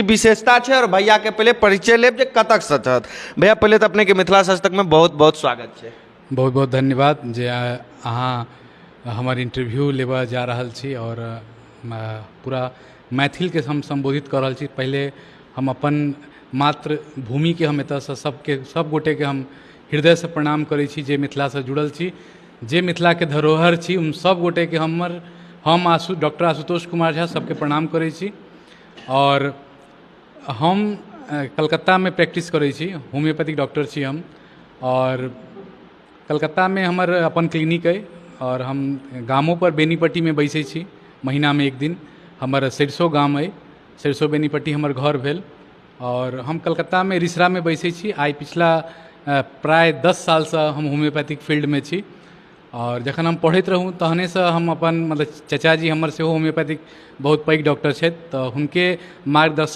विशेषता छै और भैया के पहिले परिचय लेब जे कतक से छथि। भैया पहिले तऽ अपने के मिथिला सच तक में बहुत बहुत स्वागत छै। बहुत बहुत धन्यवाद जे अहाँ हमर इंटरव्यू लेबऽ जा रहल छी और पूरा मैथिलके हम सम्बोधित कऽ रहल छी। पहिले हम अपन मातृभूमिके हम एतऽसँ सबके सब गोटेके हम हृदयसँ प्रणाम करै छी जे मिथिलासँ जुड़ल छी, जे मिथिलाके धरोहर छी, उन सब गोटेके हम डॉक्टर आशुतोष कुमार झा सबके प्रणाम करै छी। और हम कलकत्तामे प्रैक्टिस करै छी, होम्योपैथिक डॉक्टर छी हम और कलकत्तामे हमर अपन क्लिनिक अइ और हम गामोपर बेनीपट्टीमे बैसै छी महीनामे एक दिन। हमर सरिसो गाम अइ, सरिसो बेनीपट्टी हमर घर भेल और हम कलकत्तामे रिसरामे बैसै छी। आइ पिछला प्राय 10 सालसँ हम होम्योपैथिक फील्डमे छी और जखन हम पढ़ैत रहूँ तहनेसँ हम अपन मतलब चचाजी हमर सेहो होम्योपैथिक बहुत पैघ डॉक्टर छथि, तऽ हुनके मार्गदर्शक